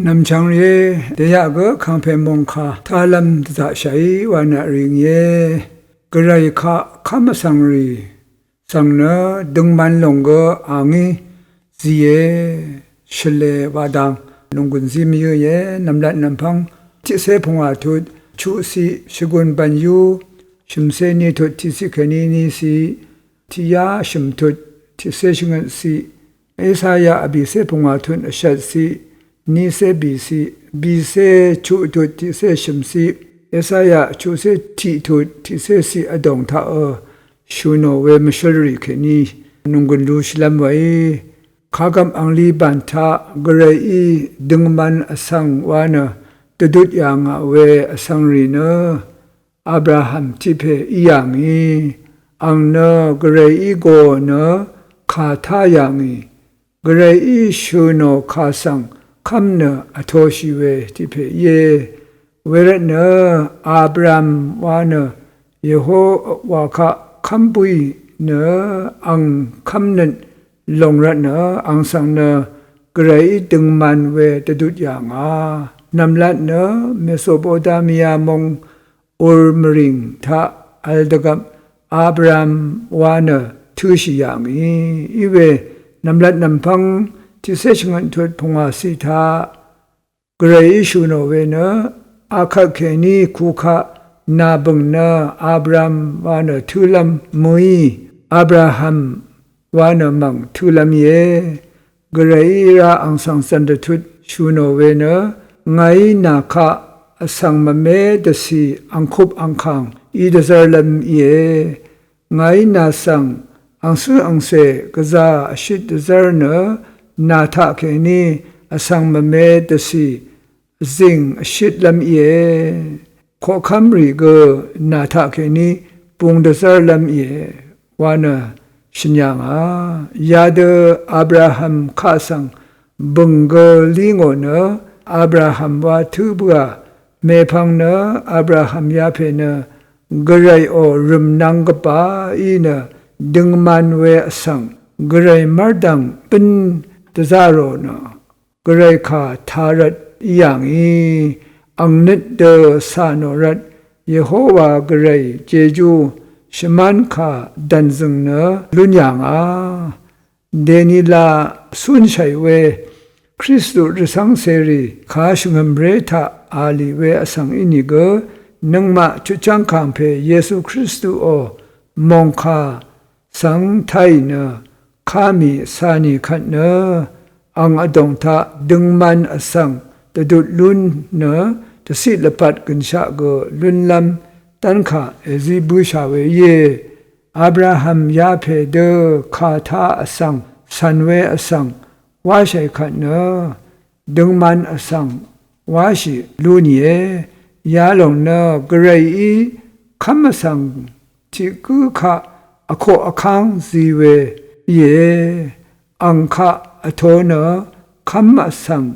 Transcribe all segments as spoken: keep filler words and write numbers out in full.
Nv̀mchvng rìé, dèyaq gø kàngpè mòngkà tálv́m dvzaqshàí wa nø rìngìé. Gvray kaq kv́m vsvng rì svng nø døngman lòng gø a ngí zìe. Shvlē wa dang nònggùn zí mvyǿ íe. Nv̀mlat nv̀mpv́ng tiqcé pungwà tut chuqciq shvgùn bv̀n yú, shø̀mcé ní tut tiqciq kèní níciq, tiqyá shø̀m tut tiqcé shvngøtciq, Esaya vbìcé pungwà tut vshvtciq, nícé bìciq, bìcé chuq tut tiqcé shø̀mciq, Esaya chuqcé tiq tut tiqcé ciq vdòng taq ø shø̀ nò we mvshǿl rì kèní nònggùn lú shvlv́m weí, kagvp angli bàn taq Gvrayí døngman vsvng wa nø dvdut yà ngà we vsvng rì nø Abraham tiq pè í yà ngì. Àng nø Gvrayí gò nø kà tá yà ngì. Gvrayí shø̀ nò kà svng kv́m nø vtōshì we tiq pè íe. Wervtnø Abraham wa nø Yehowa kaq kv́m bǿì nø àng kv́mnøt lòng rvtnø àng svng nø Gvrayí døngman we dvdut yà ngà. Nv̀mlat nø Mesopotamia mong Ur mvrìng taq vl dvgvp Abraham wa nø tø̄shì yà ngì. Iwe nv̀mlat nv̀mpv́ng tiqcé shvngøt tut pungwàciq taq Gvrayí shø̀ nò we nø akvt kèní kukaq nà bø̀ng nø Abraham wa nø tǿlv́m mø̀í, Abraham wa nø mv̀ng tǿlv́m íe. Gvrayí rá àng svng zv̀n dvtut shø̀ nò we nø ngàí nà kaq vsvng mvmé dvcì angkup angkàng í dvzv́rlv́m íe. Ngàí nà svng angcǿ angcè gvzà vshit dvzv́r nø nà taqkèní vsvng mvme dvcì vzìng vshitlv́m íe. Koqkv́mrì gø nà taqkèní bung dvzv́rlv́m íe wa nø shø̀n yà ngà. Yadø Abraham kaq svng bø̀ng gø lí ngò nø Abraham wa tǿ bǿà. Mèpvng nø Abraham yapè nø Gvrayò rø̀mnvng gvbà í nø døngman we vsvng Gvray mv́rdv̀ng bǿn dvzá rò nø Gvray kà tā rvt í yà ngì. Àng nøt dø cà nò rvt Yehowa Gvray jejú shvmánkà dv̀nzø̀ng nø lún yà ngà. Dènila cúnshàì we Kristu rvcv́ng cèrì kà shvngø̀mré taq a lì we vsvng ínìgø nøngmaq chutchv́ng kàngpè Yesu Kristuò mòngkà svng táì nø ká mì cà nì kvt nø àng vdòng taq døngman vsvng dvdut lún nø dvciq lvpat gø̀nshaq gø lúnlv́m dv́nkà èzí bǿshà we íe. Abraham yapè dø kà tá vsvng cv̀n we vsvng wáshàì kvt nø døngman vsvng wáshì lú nìe. Yalòng nø Gvrayí kv́m vsvng tiq gǿ kaq vkoq vkáng zi we íe. Àng kaq vtō nø kv́m vsvng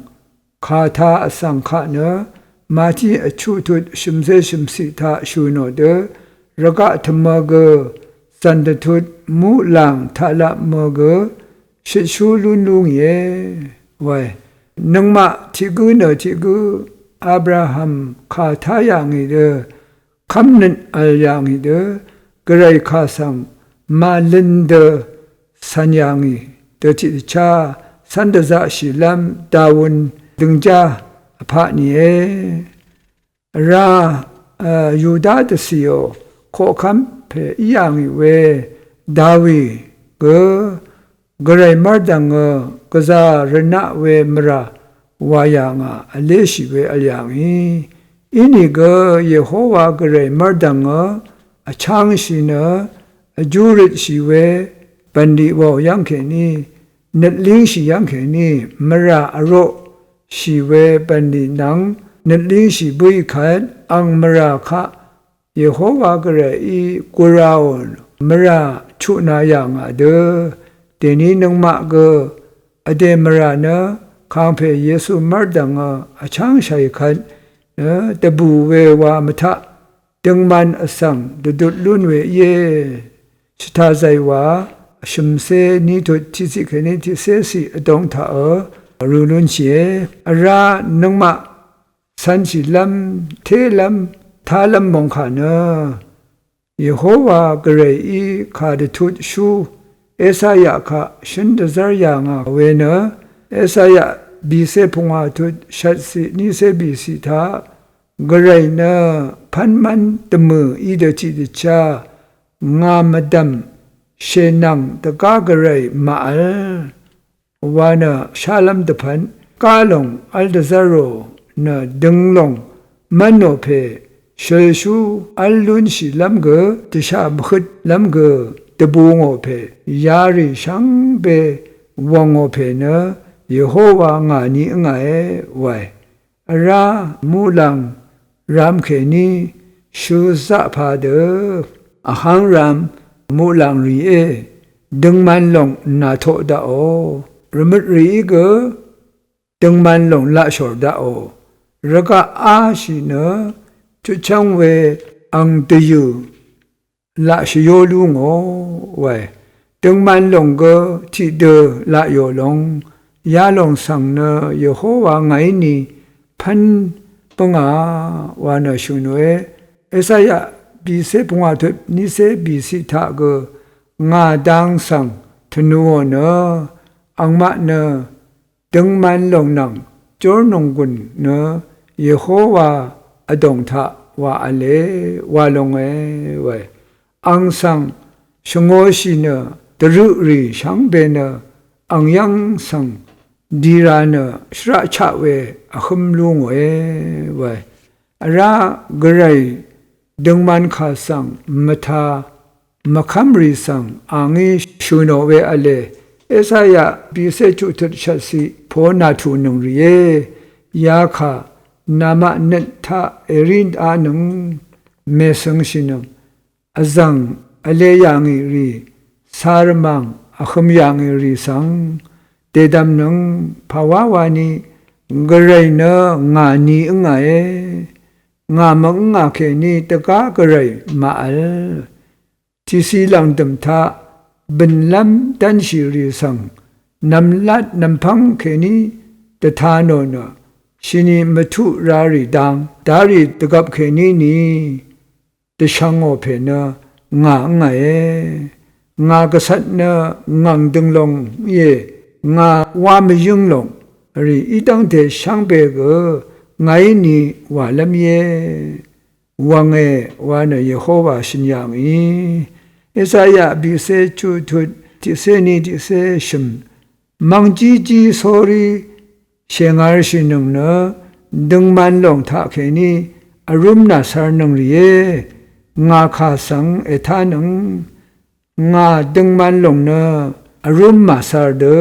kà tā vsvng kaq nø Mati vchuq tut shø̀mcé shø̀mciq taq shø̀ nò dø rvgaq tvmø gø zv̀n dvtut muqlàng taqlaq mø gø shøtshú lún lú ngìe. Wae, nøngmaq tiq gǿ nø tiq gǿ Abraham kà tá yà ngì dø kv́m nøt vl yà ngì dø Gvray kà svng màløn dø cv̀n yà ngì dø tiqdvchá cv́n dvzaqshìlv́m dawun døngjá vpaq nìe. Vrá, e, Yuda dvcìò koqkv́m pè í yà ngì we Dawi gø Gvray mv́rdv̀ngø gvzà rvnaq we mvrà wà yà ngà vléshì we vl yà ngì. Inìgø Yehowa Gvray mv́rdv̀ngø vchángshì nø vjú røtshì we bv̀nlì wàò yv́ng kèní nøt língshì yv́ng kèní mvrà vroqshì we bv̀nlì nvng nøt língshì bǿì kvt àng mvrà kaq Yehowa Gvrayí guràò mvrà chutnā yà ngà dø. Dèní nøngmaq gø vdè mvrà nø kàngpè Yesu mv́rdv̀ngø vchángshàì kvt nø dvbù we wa mvtaq døngman vsvng dvdut lún we íe. Shvtà zàì wa vshø̀mcé ní tut tiqciq kèní tiqcé ciq vdóng taq ø rø lúnshìe. Vrá nøngmaq cv̄nshìlv́m, télv́m, tálv́m mòngkà nø Yehowa Gvrayí kà dvtutshú Esaya kaq shǿn dvzv́r yà ngà we nø, Esaya bìcé pungwà tut shvtciq nícé bìciq taq, Gvray nø pv́nmv́n dvmø̀ í dø tiqdvchá ngà mvdv̀m shènvng dvgá Gvray màvl wa nø shálv́m dvpvt gá lòng v́l dvzv́rò nø døng lòng mv́nò pè shølshú v́l lúnshìlv́m gø dvshà mvhøtlv́m gø dvbù ngò pè yarì shvngbe wv̀ngò pè nø Yehowa ngà ni ǿngàe wae. Vrá muqlàng ram kèní shø zaqpa dø vháng ram muqlàng rìé, døngman lòng nàtoq daqò. Rvmøt rìí gø døngman lòng laqshòr daqò. Rvgaq áshì nø chutchv́ng we ang dvyø̀ laq shvyó lú ngò wae. Døngman lòng gø tiqdø laq yò long, yalòng svng nø Yehowa ngàí ni pv́n bǿngà wa nø shø̀nòe. Esaya bìcé pungwà tut nícé bìciq taq gø ngà dang svng tvnuò nø angmaq nø døngman lòng nvng jórnònggùn nø Yehowa vdòng taq wà v̄le wa longe wae. Ang svng shvngōshì nø dvrøqrì shvngbe nø ang yv́ng svng dira nø shvraqchaq we vhǿm lú ngòe wae. Vrá Gvray døngman kà svng mvtā mvkv́mrì svng angí shø̀nò we v̄le. Esaya bìcé chuqtut shvtciq po nàtùnøng rìé. Yakà namaq nøt taq èrí daqnøng, mèsøngshìnøng, vzv̀ng vle yà ngì rì, carvmàng vhøm yà ngì rì svng dèdv̀mnøng. Pàwá wani Gvray nø ngà ni ǿngàe. Ngà mvngà kèní dvgá Gvray màvl. Tìci lv̀ngdø̀m taq bø̀nlv́m dv́nshì rì svng nv̀mlat nv̀mpv́ng kèní dvta nò nø shini mvtuq rarì dang darì dvgvp kèní ni dvshvngò pè nø ngà ǿngàe. Ngà gvcvt nø ngv̀ng døng long íe, ngà wa mvyǿng lòng rì í dv́ngte shvngbe gø ngàí ni wàlv́m íe wv̀nge wa nø Yehowa shø̀n yà ngì. Esaya bìcé chuqtut tiqcé ni tiqcé shø̀m mvng jíjí sórí shèngarshìnøng nø døngman lòng taqkèní vrúm nàcārnøng rìé, ngà kà svng ètánøng. Ngà døngman lòng nø vrúm màcār dø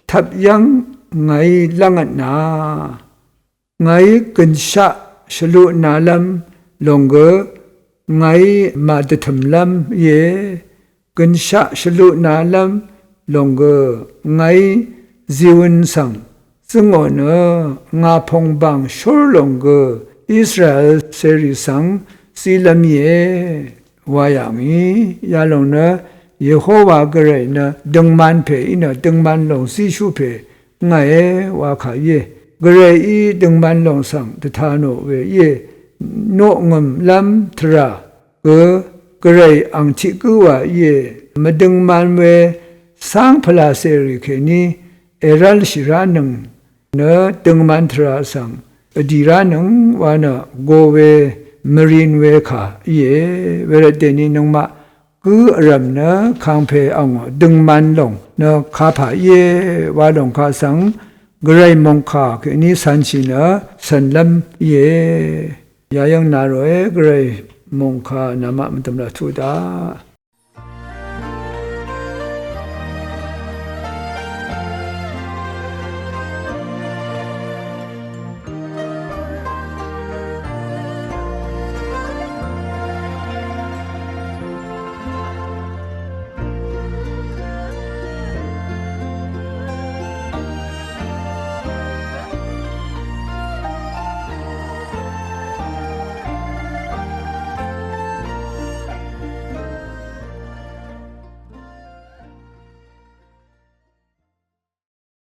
tvp yv́ng ngàí lv́ngvtna ngàí gø̀nshaq shvlutnalv́m lòng gø ngàí màdvtø̀mlv́m íe. Gø̀nshaq shvlutnalv́m lòng gø ngàí Ziun svng zǿngò nø ngà pòngbàng shór lòng gø Israel cèrì svng zílv́m íe wa yà ngì. Yalòng nø Yehowa Gvray nø døngman pè í nø døngman lòng zíshú pè ngàe wa kà íe. Gvrayí døngman lòng svng dvta nò we íe. Noqngø̀mlv́m tvrà gø Gvray ang tiq gǿ wa íe. Mvdøngman we cáng pvlàcèrì kèní èrv́lshì ránøng nø døngman tvrà svng vdì ránøng wa nø go we mvrin we kà íe. Wervt dèni nøngmaq gǿ vrv̀m nø kangpe angò døngman lòng nø kapà íe wa lòng kaq svng Gvray mòngkà kèní cv̄nshì nø cv̀nlv́m íe. Yayv́ng na ròe Gvray mòngkà namaq mvdv̀m laq tuq daq.